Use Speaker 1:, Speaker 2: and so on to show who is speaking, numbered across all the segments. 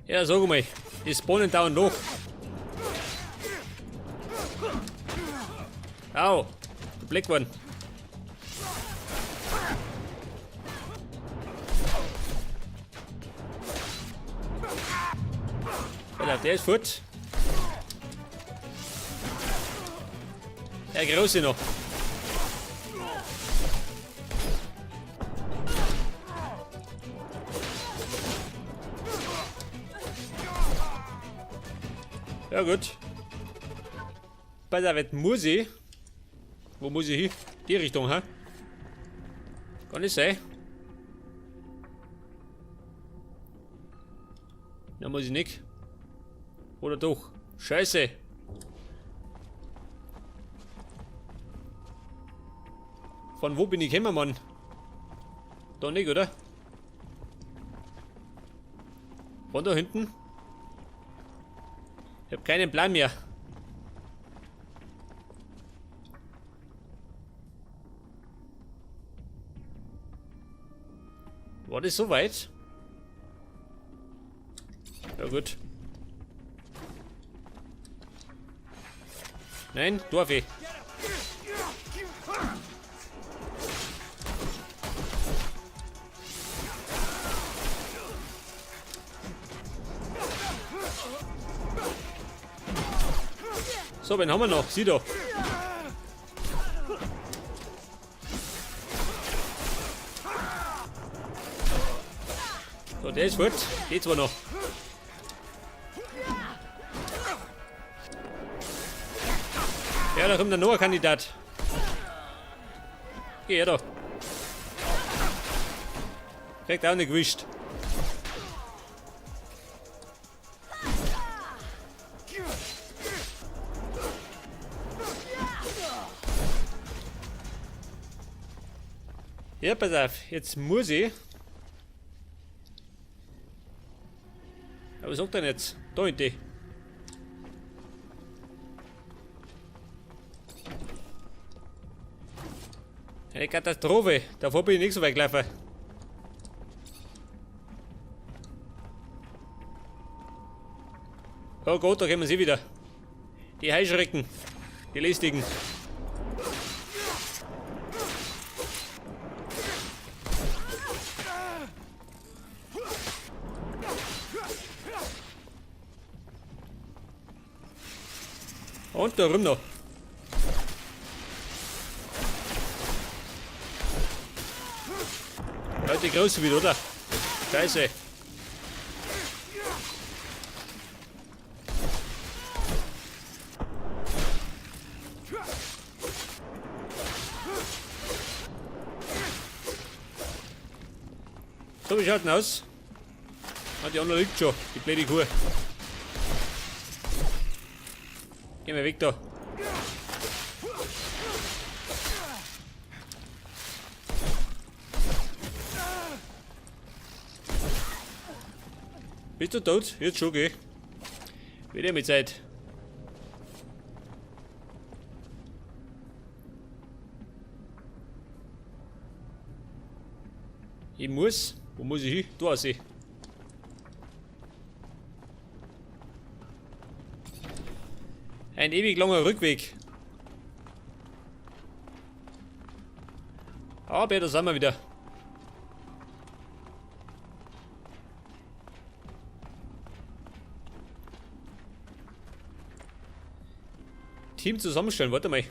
Speaker 1: Ja, sag mal, die spawnen dauernd noch. Au, Blick geworden. Alter, der ist fort. Der Große noch. Ja gut. Bei der Welt muss ich. Wo muss ich hin? Die Richtung, hä? Kann nicht sein. Da muss ich nicht. Oder doch? Scheiße. Von wo bin ich gekommen, Mann? Da nicht, oder? Von da hinten? Ich hab keinen Plan mehr. War das so weit? Ja gut. Nein, darf ich. So, wen haben wir noch? Sieh doch. So, der ist fort. Die zwar noch. Ja, da kommt noch ein Kandidat. Geh her da. Kriegt auch nicht gewischt. Ja, pass auf, jetzt muss ich. Aber was sagt er denn jetzt? Da in die. Eine Katastrophe. Davor bin ich nicht so weit gelaufen. Oh Gott, da kommen sie wieder. Die Heuschrecken. Die lästigen. Und da rum noch. Leute, große wieder, oder? Scheiße. So, wie schaut denn aus? Ah, die andere liegt schon, die blöde Kuh. Geh mal weg da. Bist du tot? Jetzt schon, geh. Wieder mit Zeit. Ich muss. Wo muss ich hin? Da sehe. Ein ewig langer Rückweg. Aber da sind wir wieder. Team zusammenstellen, warte mal.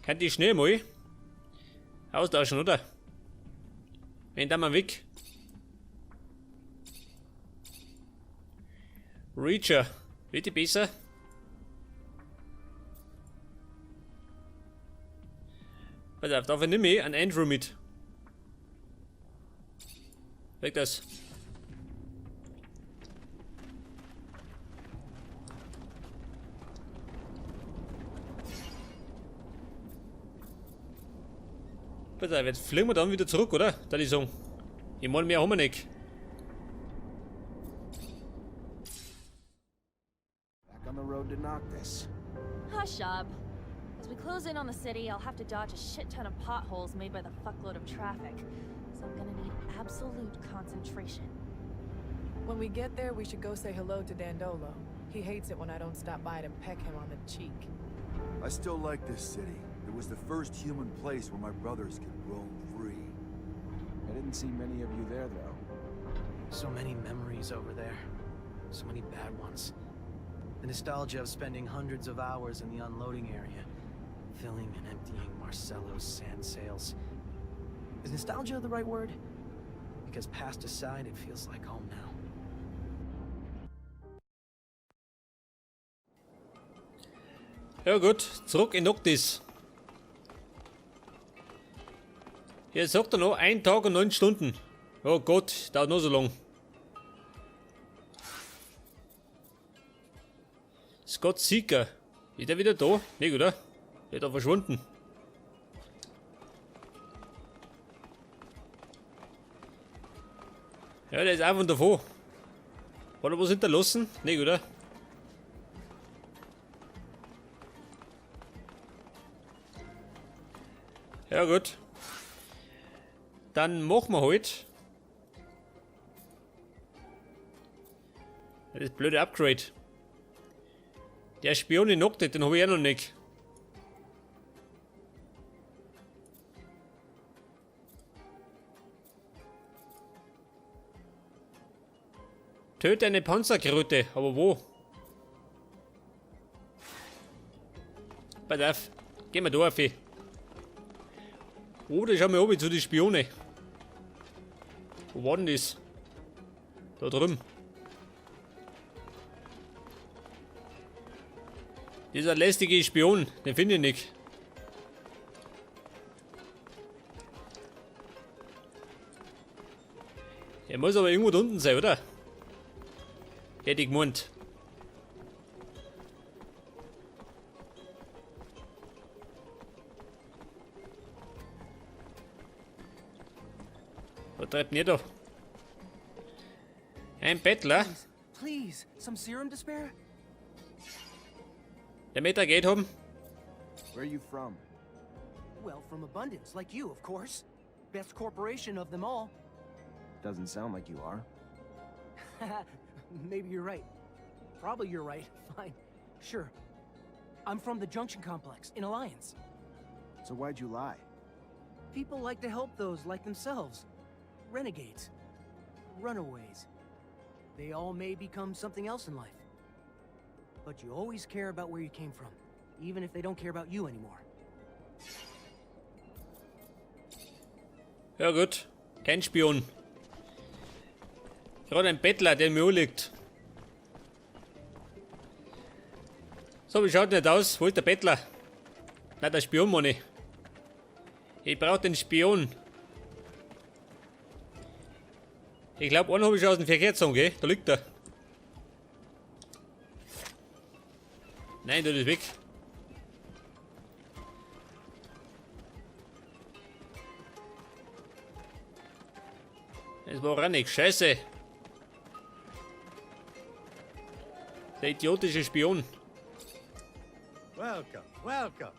Speaker 1: Kann die schnell mal austauschen, oder? Wen da mal weg? Reacher. Wird die besser? Pass auf, dafür nehme ich einen Andrew mit. Weg das. Pass auf, jetzt fliegen wir dann wieder zurück, oder? Da die sagen. Ich meine, mehr haben wir nicht.
Speaker 2: Back on the road to Noctis.
Speaker 3: Hush up. As we close in on the city, I'll have to dodge a shit ton of potholes made by the fuckload of traffic. So I'm gonna need absolute concentration.
Speaker 4: When we get there, we should go say hello to Dandolo. He hates it when I don't stop by to peck him on the cheek.
Speaker 5: I still like this city. It was the first human place where my brothers could roam free.
Speaker 2: I didn't see many of you there, though.
Speaker 6: So many memories over there. So many bad ones. The nostalgia of spending hundreds of hours in the unloading area, filling and emptying Marcelo's sand sails. Is nostalgia the right word? Because past aside, it feels like home now.
Speaker 1: Ja gut, zurück in Noctis. Jetzt sagt er noch, 1 Tag und 9 Stunden. Oh Gott, dauert noch so lang. Scott Seeker. Ist er wieder da? Nee, oder? Der ist da verschwunden. Ja, der ist einfach davor. Hat er was hinterlassen? Nee, oder? Ja gut. Dann machen wir halt. Das blöde Upgrade. Der Spion in Noctis, den habe ich ja noch nicht. Töte eine Panzerkröte, aber wo? Pass auf, gehen wir da auf. Oh, da schauen wir oben zu den Spione. Wo war denn das? Da drüben. Dieser lästige Spion, den finde ich nicht. Der muss aber irgendwo da unten sein, oder? Hätte ich gemeint. Was treibt denn ihr da? Ein Bettler.
Speaker 6: Please, please, some serum to spare?
Speaker 1: Der möchte Geld haben.
Speaker 2: Where are you from?
Speaker 6: Well, from Abundance, like you, of course. Best corporation of them all.
Speaker 2: Doesn't sound like you are.
Speaker 6: Maybe you're right. Probably you're right. Fine. Sure. I'm from the Junction Complex in Alliance.
Speaker 2: So why'd you lie?
Speaker 6: People like to help those like themselves. Renegades. Runaways. They all may become something else in life. But you always care about where you came from, even if they don't care about you anymore.
Speaker 1: Ja gut, kein Spion. Gerade ein Bettler, der mir liegt. So, wie schaut denn das aus? Wo ist der Bettler? Nein, der Spion, meine ich. Ich brauche den Spion. Ich glaube, einen habe ich schon aus dem Verkehr gezogen, gell? Da liegt er. Nein, der ist weg. Das war auch nicht. Scheiße. Der idiotische Spion.
Speaker 7: Welcome, welcome.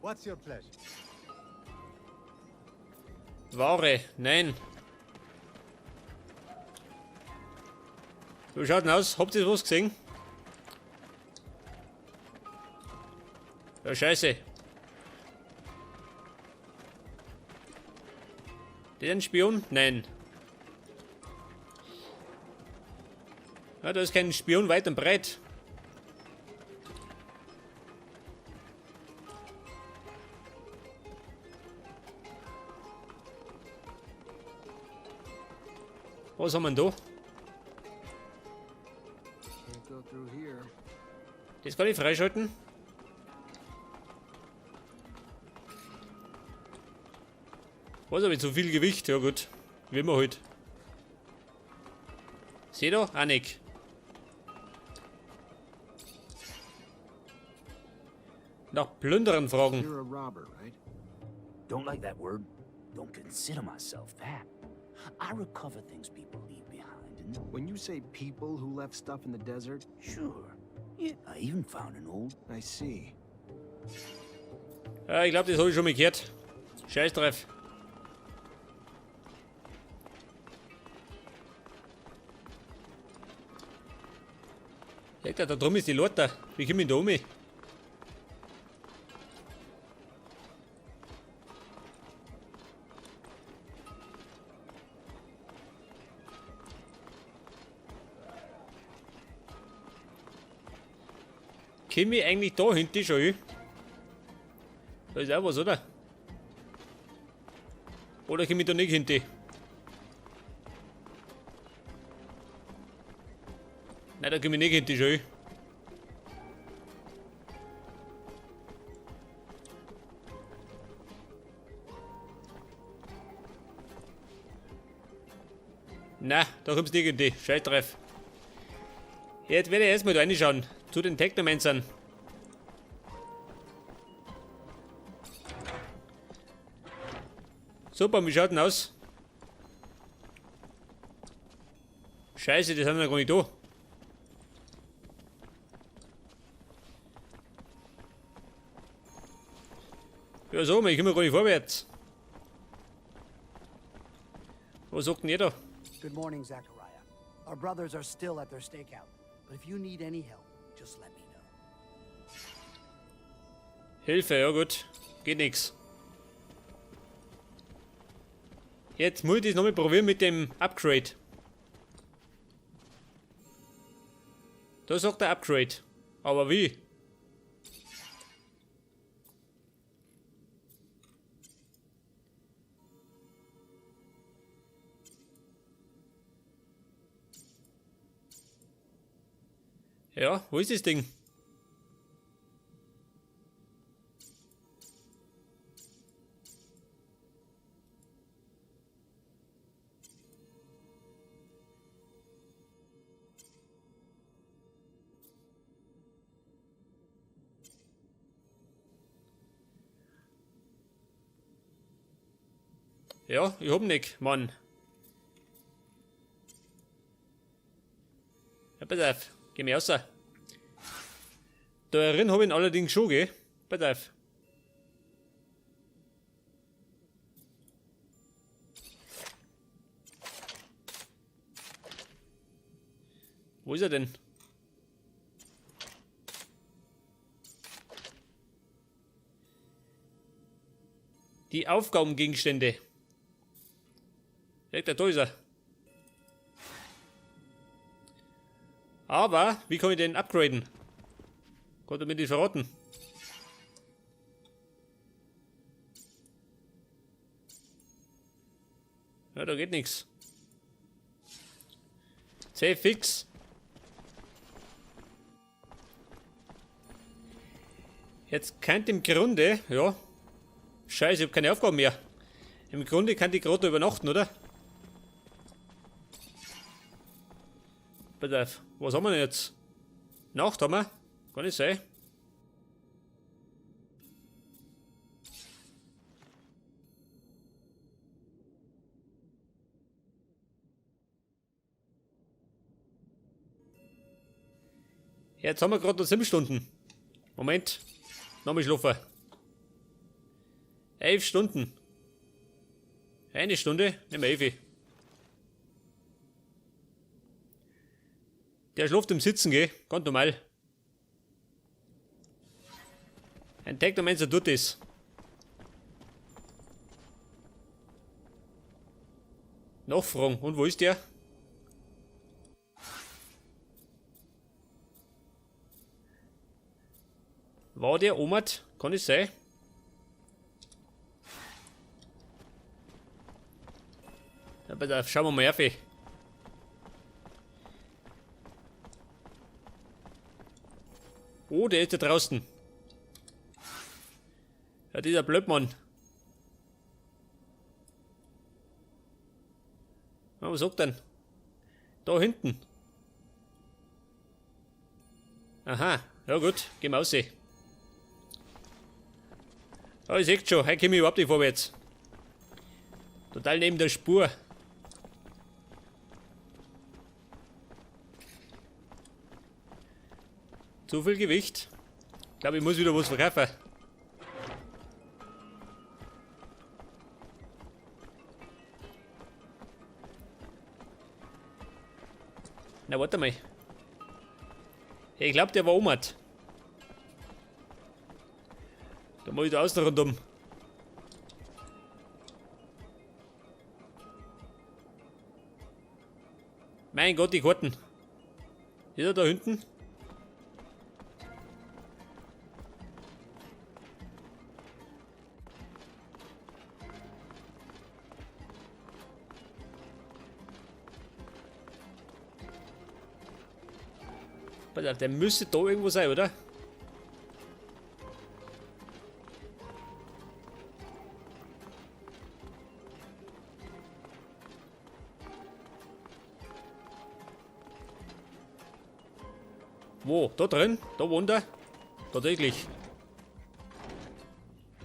Speaker 7: What's your pleasure?
Speaker 1: Ware, nein. So, wie schaut denn aus? Habt ihr was gesehen? Ja, scheiße. Der ein Spion? Nein. Ja, da ist kein Spion weit und breit. Was haben wir denn da?
Speaker 2: Can't go through here.
Speaker 1: Das kann ich freischalten. Was habe ich zu viel Gewicht? Ja gut. Wie immer halt. Seht ihr? Auch nicht. Nach Plünderern fragen.
Speaker 2: You're a robber, right?
Speaker 8: Don't like that word? Don't consider myself that. I recover things people leave behind and
Speaker 2: When you say people who left stuff in the desert,
Speaker 8: sure. Yeah, I even found an old
Speaker 2: I see.
Speaker 1: Ja, ich glaube, das habe ich schon mal gehört. Scheiß drauf. Da drum ist die Lothar. Wie komme ich da um? Komme ich eigentlich da hinten schon hin? Da ist auch was, oder? Oder komme ich da nicht hinten? Nein, da komme ich nicht hinten schon hin. Na, da kommst du nicht hinten. Scheißdreff. Jetzt werde ich erstmal da reinschauen. Zu den Technomancern. Super, wie schaut denn aus? Scheiße, die sind ja gar nicht da. Ja, so, ich komme gar nicht vorwärts. Was sagt denn ihr da?
Speaker 9: Good morning, Zachariah. Our brothers are still at their stakeout, but if you need any help, just let me know.
Speaker 1: Hilfe, ja gut. Geht nix. Jetzt muss ich das nochmal probieren mit dem Upgrade. Da sagt der Upgrade. Aber wie? Ja, wo ist das Ding? Ja, ich hab nicht, Mann. Ja, pass auf, geh mir raus. Da drin hab ich ihn allerdings schon, gell? Pass auf. Wo ist er denn? Die Aufgabengegenstände. Ja, da ist er. Aber, wie kann ich den upgraden? Konnte mir nicht verraten. Ja, da geht nix. C fix. Jetzt könnte im Grunde, ja, scheiße, ich hab keine Aufgaben mehr. Im Grunde kann die gerade übernachten, oder? Pass auf, was haben wir denn jetzt? Nacht haben wir? Kann nicht sein. Jetzt haben wir gerade noch 7 Stunden. Moment. Nochmal schlafen. 11 Stunden. 1 Stunde? Nehmen wir 11. Der schläft im Sitzen, gell? Ganz normal. Ein Technomancer tut das. Nachfragen. Und wo ist der? War der Omat? Kann es sein? Ja, pass auf, schauen wir mal auf. Oh, der ist da draußen. Ja, dieser Blödmann. Na, was sagt denn? Da hinten. Aha, ja gut, gehen wir raus. Ja, ich seh's schon, heute komme ich überhaupt nicht vorwärts. Total neben der Spur. Zu viel Gewicht. Ich glaube, ich muss wieder was verkaufen. Na, warte mal. Ich glaube, der war omat. Da muss ich da außen rundum. Mein Gott, die Karten. Ist er da hinten? Pass auf, der müsste da irgendwo sein, oder? Wo? Da drin? Da wohnt er? Tatsächlich.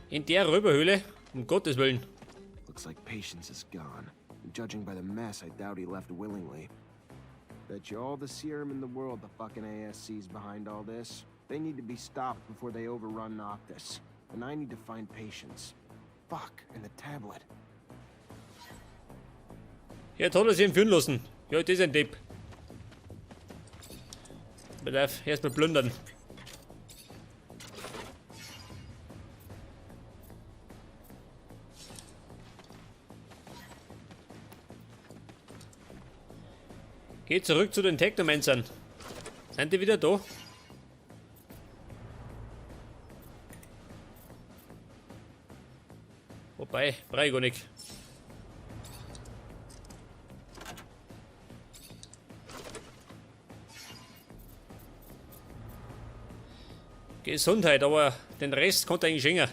Speaker 1: In der Röberhöhle? Um Gottes Willen.
Speaker 2: Looks like Patience is gone. Judging by the mess, I doubt he left willingly. Bet you all the serum in the world the fucking ASC's behind all this. They need to be stopped before they overrun Noctis. And I need to find Patience. Fuck, and the tablet.
Speaker 1: Jetzt hat er sich entführen lassen. Ja, das ist ein Depp. Bedarf erstmal plündern. Geh zurück zu den Technomancern. Sind die wieder da? Wobei, brauch ich gar nicht. Gesundheit, aber den Rest konnte eigentlich schenken.